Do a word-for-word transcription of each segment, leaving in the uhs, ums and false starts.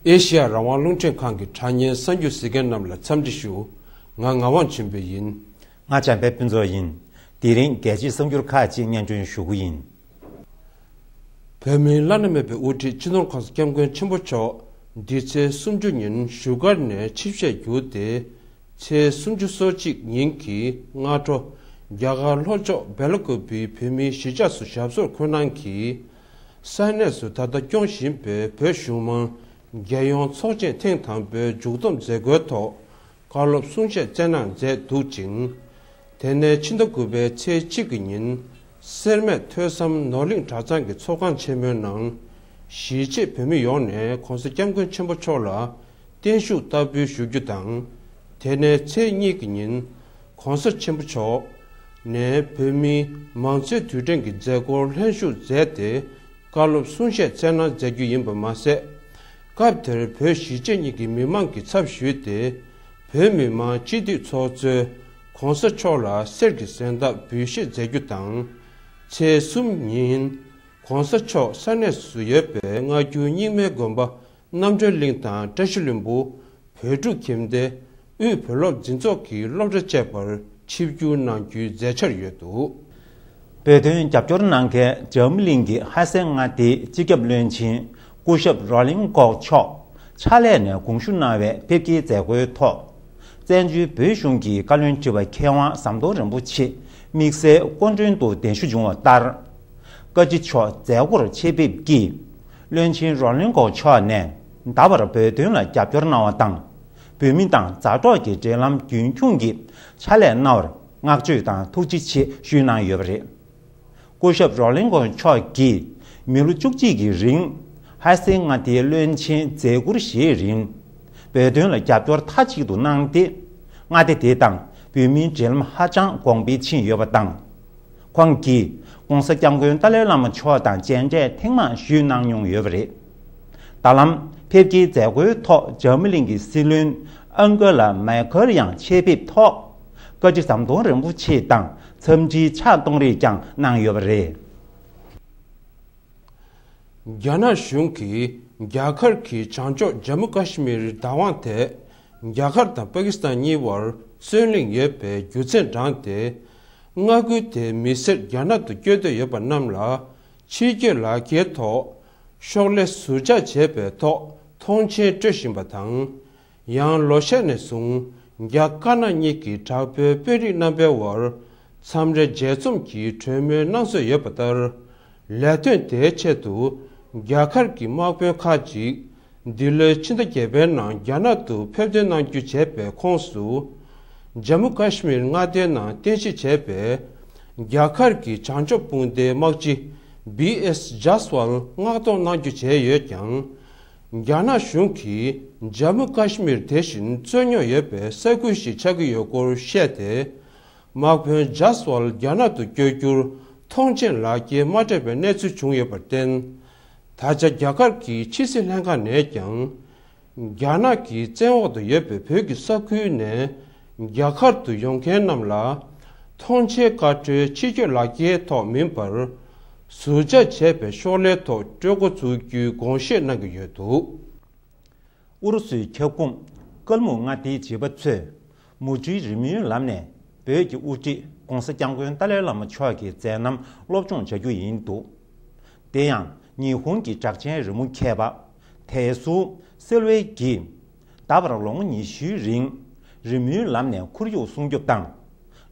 ཨེ་ཤེ་ཡ་རང་དབང་རླུང་འཕྲིན་ཁང་གི་དྲ་བརྙན་གསར་འགྱུར་གཟིགས་མཁན་རྣམས་ལ་འཚམས་འདྲི་ཞུ། ང་ངག་དབང་ཆོས་འཕེལ་ཡིན། ང་བྱམས་པའི་ཕུན་ཚོགས་ཡིན། དེ་རིང་རྒྱལ་སྤྱིའི་གསར་འགྱུར་ཁག་ཅིག་སྙན་སྒྲོན་ཞུ་གི་ཡིན། བོད་མིའི་བླ་ན་མེད་པའི་དབུ་ཁྲིད་སྤྱི་ནོར་༸གོང་ས་༸སྐྱབས་མགོན་ཆེན་པོ་མཆོག་འདི་ཚེས་སུམ་ཅུ་ཉིན་བཞུགས་སྒར་ནས་ཆིབས་ཞལ་བསྒྱུར་ཏེ། ཚེས་སུམ་ཅུ་སོ་གཅིག་ཉིན་གྱི་སྔ་དྲོ། རྒྱ་གར་ལྷོ་ཕྱོགས་སྦེལ་ཀོབ་བི་བོད་མིའི་གཞིས་ཆགས་སུ་ཞབས་སོར་འཁོད་གནང་གིས། ས་གནས་སུ་ད་ལྟ་སྐྱོང་བཞིན་པའི་བོད་གཞུང་མང་རྒྱལ་ཡོངས་ཚོགས་ཆེན་ཐེངས་དང་པོའི་མཇུག་བསྡོམས་མཛད་སྒོའི་ཐོག་བཀའ་སློབ་གསུང་བཤད་སྩལ་གནང་མཛད་འདུག་ཅིང་། དེ་ནས་ཕྱི་ཟླ་དགུ་པའི་ཚེས་གཅིག་གི་ཉིན། སེར་སྨད་ཐོས་བསམ་ནོར་གླིང་གྲྭ་ཚང་གི་ཚོགས་ཁང་ཆེན་མོའི་ནང་། གཞིས་བྱེས་བོད་མི་ཡོངས་ནས་༸གོང་ས་༸སྐྱབས་མགོན་ཆེན་པོ་མཆོག་ལ་བརྟན་བཞུགས་བསྟར་འབུལ་ཞུ་རྒྱུ་དང་། དེ་ནས་ཚེས་གཉིས་ཀྱི་ཉིན། ༸གོང་ས་ཆེན་པོ་མཆོག་ནས་བོད་མིའི་མང་གཙོའི་དུས་དྲན་གྱི་མཛད་སྒོར་ལྷན་ཞུགས་མཛད་དེ། བཀའ་སློབ་གསུང་བཤད་སྩལ་གནང་མཛད་རྒྱུ་ཡིན་པ་མ་ཟད། སྐབས་དེར་བོད་གཞིས་བྱེས་གཉིས་ཀྱི་མི་མང་གི་ཚབ་ཞུས་ཏེ། བོད་མི་མང་སྤྱི་འཐུས་ཚོགས་གཙོས་༸གོང་ས་མཆོག་ལ་གསེར་གྱི་གཟེངས་རྟགས་འབུལ་བཞེས་མཛད་རྒྱུ་དང་། ཚེས་གསུམ་ཉིན། ༸གོང་ས་མཆོག་ས་གནས་སུ་ཡོད་པའི་སྔ་འགྱུར་རྙིང་མའི་དགོན་པ་རྣམ་གྲོལ་གླིང་དང་བཀྲ་ཤིས་ལྷུན་པོ། བོད་ཕྲུག་ཁྱིམ་སྡེ། དབུས་བོད་སློབ་འཛིན་ཚོགས་ཀྱི་སློབ་གྲྭ་བཅས་པར་ཆིབས་བསྒྱུར་གནང་རྒྱུའི་མཛད་འཆར་ཡོད་འདུག། བོད་དོན་རྒྱབ་སྐྱོར་གནང་མཁན་འཇར་མ་གླིང་གི་ཧ་སེ་མངའ་སྡེའི་སྤྱི་ཁྱབ་བློན་ཆེན་སྐུ་ཞབས་རོ་ལིང་ཀོག་མཆོག་ཕྱག་ལས་ནས་དགོངས་ཞུ་གནང་བའི་ཕེབས་སྐྱེལ་མཛད་སྒོའི་ཐོག། བཙན་བྱོལ་བོད་གཞུང་གི་བཀའ་བློན་ཁྲི་པ་མཁས་དབང་ཟམ་གདོང་རིན་པོ་ཆེ་དམིགས་བསལ་སྐུ་མགྲོན་དུ་གདན་ཞུ་བྱུང་བ་ལྟར། བཀའ་སྤྱི་མཆོག་མཛད་སྒོར་ཆེད་ཕེབས་ཀྱིས། བློན་ཆེན་རོ་ལིང་ཀོག་མཆོག་ནས་ད་བར་བོད་དོན་ལ་རྒྱབ་སྐྱོར་གནང་བ་དང་། བོད་མི་དང་མཛའ་གྲོགས་ཀྱི་འབྲེལ་ལམ་རྒྱུན་འཁྱོངས་ཀྱིས་ཕྱག་ལས་གནང་བར་བསྔགས་བརྗོད་དང་ཐུགས་རྗེ་ཆེ་ཞུས་གནང་ཡོད་པ་རེད། སྐུ་ཞབས་རོ་ལིང་ཀོག་མཆོག་གིས་མི་ལོ་བཅུ་གཅིག་གི་རིང་ཧ་སེ་མངའ་སྡེའི་བློན་ཆེན་མཛད་ཁུར་བཞེས་རིང་། བོད་དོན་ལ་རྒྱབ་སྐྱོར་མཐའ་གཅིག་ཏུ་གནང་སྟེ། མངའ་སྡེ་དེ་དང་བོད་མིའི་འབྲེལ་ལམ་ཧ་ཅང་གོང་འཕེལ་ཕྱིན་ཡོད་པ་དང་། ཁོང་གིས་༸གོང་ས་༸སྐྱབས་མགོན་ཏཱ་ལའི་བླ་མ་མཆོག་དང་མཇལ་འཕྲད་ཐེངས་མང་ཞུས་གནང་མྱོང་ཡོད་པ་རེད། ད་ལམ་ཕེབས་སྐྱེལ་མཛད་སྒོའི་ཐོག་འཇར་མ་གླིང་གི་སྲིད་བློན་ཨན་གྷེ་ལ་མེར་ཁེལ་ཡང་ཆེད་ཕེབས་ཐོག་བཀའ་སྤྱི་ཟམ་གདོང་རིན་པོ་ཆེ་དང་འཚམས་འདྲིའི་ཕྱག་གཏོང་རེས་ཀྱང་གནང་ཡོད་པ་རེད། རྒྱ་ནག་གཞུང་གིས་རྒྱ་གར་གྱི་བྱང་ཕྱོགས་ཇམ་མུ་ཀ་ཤི་མིར་བདག་དབང་ཐད། རྒྱ་གར་དང་པ་ཀི་སི་ཐན་གཉིས་བར་རྩོད་གླེང་ཡོད་པའི་རྒྱུ་མཚན་དྲངས་ཏེ། མངའ་ཁུལ་དེའི་མི་སེར་རྒྱ་ནག་ཏུ་བསྐྱོད་འདོད་ཡོད་པ་རྣམས་ལ་ཕྱི་སྐྱོད་ལག་འཁྱེར་ཐོག་ཤོག་ལྷེ་ཟུར་འཇོག་བྱེད་པའི་ཐོག་མཐོང་མཆན་སྤྲོད་བཞིན་པ་དང་། ཡང་ལོ་ཤས་ནས་བཟུང་རྒྱ་དཀར་ནག་གཉིས་ཀྱི་དྲག་པོའི་དཔོན་རིགས་རྣམ་པའི་དབར་མཚམས་རེ་མཇལ་འཛོམས་ཀྱི་གྲོས་མོལ་གནང་སྲོལ་ཡོད་པ་ལྟར། ལས་དོན་དེའི་ཆེད་དུ་རྒྱ་གར་གྱི་དམག་དཔོན་ཁག་ཅིག་འདི་ལོའི་ཕྱི་ཟླ་བརྒྱད་པའི་ནང་རྒྱ་ནག་ཏུ་ཕེབས་ཐོན་གནང་རྒྱུ་བྱས་པའི་ཁོངས་སུ། ཇམ་མུ་ཀ་ཤི་མིར་མངའ་སྡེའི་ནང་རྟེན་གཞི་བྱས་པའི་རྒྱ་གར་གྱི་བྱང་ཕྱོགས་དཔུང་སྡེའི་དམག་སྤྱི་བི་ཨེས་ཇཱས་ཝལ་མངགས་གཏོང་གནང་རྒྱུ་བྱས་ཡོད་ཀྱང་། རྒྱ་ནག་གཞུང་གིས་ཇམ་མུ་ཀ་ཤི་མིར་དེ་བཞིན་རྩོད་རྙོག་ཡོད་པའི་ས་ཁུལ་ཞིག་ཆགས་ཀྱི་ཡོད་སྐོར་བཤད་དེ། དམག་དཔོན་ཇཱས་ཝལ་རྒྱ་ནག་ཏུ་བསྐྱོད་རྒྱུར་མཐོང་མཆན་ལག་འཁྱེར་མ་སྤྲད་པའི་གནས་ཚུལ་བྱུང་ཡོད་པར་བརྟེན། ད་ཆ་རྒྱ་གར་གྱི་ཕྱི་སྲིད་ལྷན་ཁང་ནས་ཀྱང་། རྒྱ་ནག་གི་བཙན་འོག་ཏུ་ཡོད་པའི་བོད་ཀྱི་ས་ཁུལ་ནས་རྒྱ་གར་དུ་ཡོང་མཁན་རྣམས་ལ། མཐོང་མཆན་བཀའ་འཁྲོལ་ཕྱི་སྐྱོད་ལག་འཁྱེར་ཐོག་མིན་པར། ཟུར་འཇོག་བྱས་པའི་ཤོག་ལྷེ་ཐོག་སྤྲོད་འགོ་ཚུགས་རྒྱུའི་དགོངས་བཞེས་གནང་གི་ཡོད་འདུག། ཨུ་རུ་སུའི་ཁྱབ་ཁོངས་ཀལ་མུག་མངའ་སྡེའི་བྱིས་པ་ཚོས་མུ་ཌིའི་རི་མོའི་ལམ་ནས་བོད་ཀྱི་དབུ་ཁྲིད་༸གོང་ས་༸སྐྱབས་མགོན་ཏཱ་ལའི་བླ་མ་མཆོག་གི་མཛད་རྣམ་སློབ་སྦྱོང་བྱ་རྒྱུ་ཡིན་འདུག། དེ་ཡང་ཉི་ཧོང་གི་གྲགས་ཅན་རི་མོ་མཁས་པ་དེ་སུ་སིལ་ཝེ་གྱིས་ད་བར་ལོ་ངོ་ཉི་ཤུའི་རིང་རི་མོའི་ལམ་ནས་ཁོར་ཡུག་སྲུང་སྐྱོབ་དང་།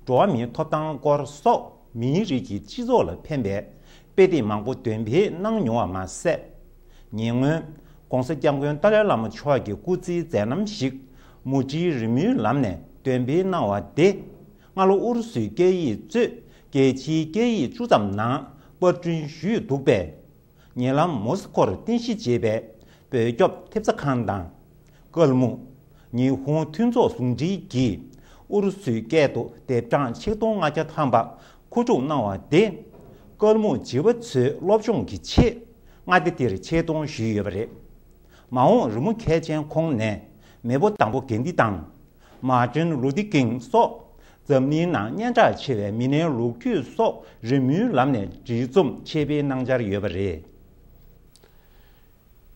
འགྲོ་བ་མིའི་ཐོབ་ཐང་སྐོར་སོགས་མིའི་རིགས་ཀྱི་སྤྱི་ཚོགས་ལ་ཕན་པའི་དཔེ་དེབ་མང་པོ་འདོན་སྤེལ་གནང་མྱོང་བ་མ་ཟད། ཉེ་སྔོན་༸གོང་ས་༸སྐྱབས་མགོན་ཏཱ་ལའི་བླ་མ་མཆོག་གི་སྐུ་ཚེའི་མཛད་རྣམ་ཞིག་མུ་ཌིའི་རི་མོའི་ལམ་ནས་འདོན་སྤེལ་གནང་བ་དེ་སྔ་ལོ་ཨུ་རུ་སུའི་སྐད་ཡིག་གཙོས་རྒྱལ་སྤྱིའི་སྐད་ཡིག་བཅུ་ཙམ་ནང་པར་སྐྲུན་ཞུས་འདུག་པས། ཉེ་ལམ་མོ་སི་ཁོར་རྟེན་གཞི་བྱས་པའི་བོད་སྐྱོབ་ཐེབས་རྩ་ཁང་དང་། ཀལ་མུག་ཉི་ཧོང་མཐུན་ཚོགས་ཟུང་འབྲེལ་གྱིས་ཨུ་རུ་སུའི་སྐད་དུ་དེབ་གྲངས་ཆིག་སྟོང་ལྔ་བརྒྱ་ཐམ་པ་མཁོ་སྒྲུབ་གནང་བ་དེ། ཀལ་མུག་བྱིས་པ་ཚོའི་སློབ་སྦྱོང་གི་ཆེད་མངའ་སྡེ་དེར་ཆེད་གཏོང་ཞུས་ཡོད་པ་རེད། མ་འོངས་རི་མོ་མཁས་ཅན་ཁོང་ནས་མེས་པོ་དང་པོ་གྷན་དྷི་དང་། མར་ཏིན་ལུ་ཐི་ཀིང་སོགས་འཛམ་གླིང་ནང་སྙན་གྲགས་ཆེ་བའི་མི་སྣའི་ལོ་རྒྱུས་སོགས་རི་མོའི་ལམ་ནས་བྲིས་རྩོམ་ཆེད་སྤེལ་གནང་འཆར་ཡོད་པ་རེད།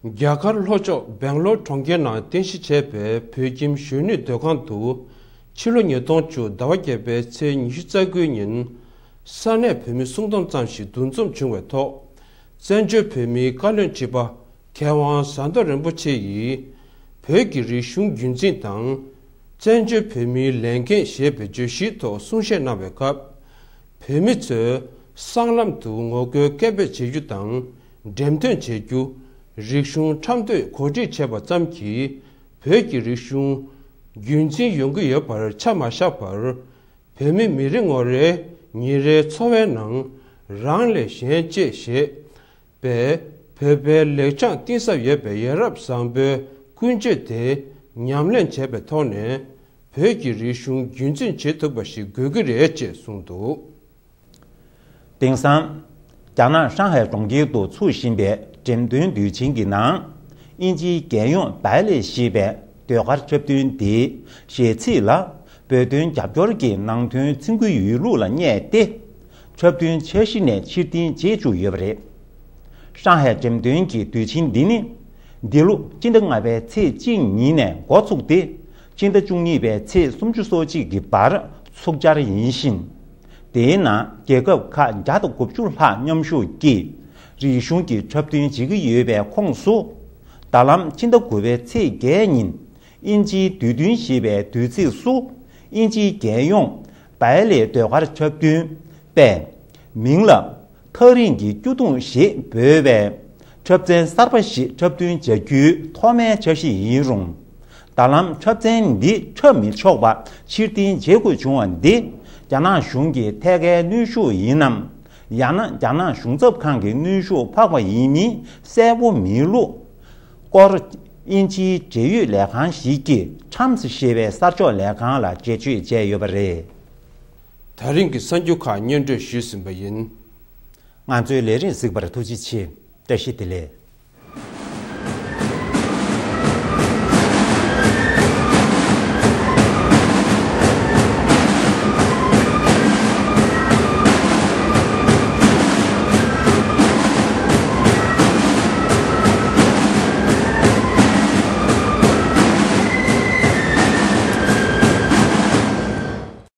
རྒྱ་གར་ལྷོ་ཕྱོགས་སྦེང་ལོར་གྲོང་ཁྱེར་ནང་རྟེན་གཞི་བྱས་པའི་བོད་ཁྱིམ་གཞོན་ནུའི་སྡོད་ཁང་དུ། ཕྱི་ལོ་ཉིས་སྟོང་བཅུ་ཟླ་བ་བརྒྱད་པའི་ཚེས་ཉི་ཤུ་རྩ་དགུའི་ཉིན། ས་གནས་བོད་མི་སུམ་སྟོང་ཙམ་ཞིག་འདུ་འཛོམས་བྱུང་བའི་ཐོག། བཙན་བྱོལ་བོད་མིའི་བཀའ་བློན་ཁྲི་པ་མཁས་དབང་ཟམ་གདོང་རིན་པོ་ཆེ་ཡིས། བོད་ཀྱི་རིག་གཞུང་རྒྱུན་འཛིན་དང་། བཙན་བྱོལ་བོད་མིའི་ལས་འགན་ཞེས་པའི་བརྗོད་གཞིའི་ཐོག་གསུང་བཤད་གནང་བའི་སྐབས། བོད་མི་ཚོས་སྲང་ལམ་དུ་ངོ་རྒོལ་སྐད་འབོད་བྱེད་རྒྱུ་དང་། འགྲེམས་སྟོན་བྱེད་རྒྱུ། རིག་གཞུང་འཁྲབ་སྟོན་གོ་སྒྲིག་བྱས་པ་ཙམ་གྱིས། བོད་ཀྱི་རིག་གཞུང་རྒྱུན་འཛིན་ཡོང་གི་ཡོད་པར་ཆ་མ་བཞག་པར། བོད་མི་མི་རེ་ངོ་རེའི་ཉིན་རེའི་འཚོ་བའི་ནང་རང་ལས་གཞན་གཅེས་ཞེས་པའི་བོད་པའི་ལེགས་བྱང་གཏིང་ཟབ་ཡོད་པའི་ཡ་རབས་བཟང་པོའི་ཀུན་སྤྱོད་དེ་ཉམས་ལེན་བྱས་པའི་ཐོག་ནས། བོད་ཀྱི་རིག་གཞུང་རྒྱུན་འཛིན་བྱེད་ཐུབ་པ་ཞིག་དགོས་ཀྱི་རེད་ཅེས་གསུངས་འདུག། དེང་སང་། རྒྱ་ནག་ཧྲང་ཧའེ་གྲོང་ཁྱེར་དུ་ཚུགས་བཞིན་པའི་འགྲེམས་སྟོན་དུས་ཆེན་གྱི་ནང་། དབྱིན་ཇིའི་རྒྱལ་ཡོངས་བའི་ལེ་ཞེས་པའི་ཟློས་གར་འཁྲབ་སྟོན་དེའི་གཞས་ཚིག་ལ་བོད་དོན་རྒྱབ་སྐྱོར་གྱི་ནང་དོན་ཚིག་འགུལ་ཡོད་ལུགས་ལ་བསྙད་དེ། འཁྲབ་སྟོན་འཆར་གཞི་ནས་ཕྱིར་འཐེན་བྱེད་བཅུག་ཡོད་པ་རེད། ཧྲང་ཧའེ་འགྲེམས་སྟོན་གྱི་དུས་ཆེན་འདི་ནི། འདི་ལོ་སྤྱི་ཟླ་ལྔ་པའི་ཚེས་གཅིག་ཉིན་ནས་འགོ་ཚུགས་ཏེ། སྤྱི་ཟླ་བཅུ་གཉིས་པའི་ཚེས་སུམ་ཅུ་སོ་གཅིག་གི་བར་ཚུགས་འཆར་ཡིན་ཞིང་། དེའི་ནང་རྒྱལ་ཁབ་ཁག་བརྒྱ་དང་དགུ་བཅུ་ལྷག་མཉམ་ཞུགས་ཀྱིས་རིག་གཞུང་གི་འཁྲབ་སྟོན་བྱེད་ཀྱི་ཡོད་པའི་ཁོངས་སུ། ད་ལམ་ཕྱི་ཟླ་དགུ་པའི་ཚེས་བརྒྱད་ཉིན། དབྱིན་ཇིའི་དུས་སྟོན་ཞེས་པའི་དུས་ཚིགས་སུ། དབྱིན་ཇིའི་རྒྱལ་ཡོངས་བའི་ལེ་ཟློས་གར་འཁྲབ་སྟོན་པས། མིང་ལ། ཐག་རིང་གི་སྐྱོ་གདུང་ཞེས་འབོད་པའི་འཁྲབ་ཚན་གསར་པ་ཞིག་འཁྲབ་སྟོན་བྱ་རྒྱུའི་ཐོག་མའི་འཆར་གཞི་ཡིན་རུང་། ད་ལམ་འཁྲབ་ཚན་འདི་འཁྲབ་མི་ཆོག་པ་ཕྱིར་འཐེན་བྱེད་དགོས་བྱུང་བ་འདི། རྒྱ་ནག་གཞུང་གི་ཐད་ཀའི་གནོན་ཤུགས་ཡིན་ནམ། ཡང་ན་རྒྱ་ནག་གཞུང་ཚབ་ཁང་གི་གནོན་ཤུགས་འཕགས་པ་ཡིན་མིན་གསལ་པོ་མེད་ལུགས་སྐོར། དབྱིན་ཇིའི་འབྲེལ་ཡོད་ལས་ཁང་ཞིག་གིས་Times་ཞེས་པའི་གསར་ཕྱོགས་ལས་ཁང་ལ་འགྲེལ་བརྗོད་བྱས་ཡོད་པ་རེད། ད་རིང་གི་གསར་འགྱུར་ཁག་སྙན་སྒྲོན་ཞུས་ཟིན་པ་ཡིན། ང་ཚོའི་ལས་རིམ་གཟིགས་པར་ཐུགས་རྗེ་ཆེ། བཀྲ་ཤིས་བདེ་ལེགས།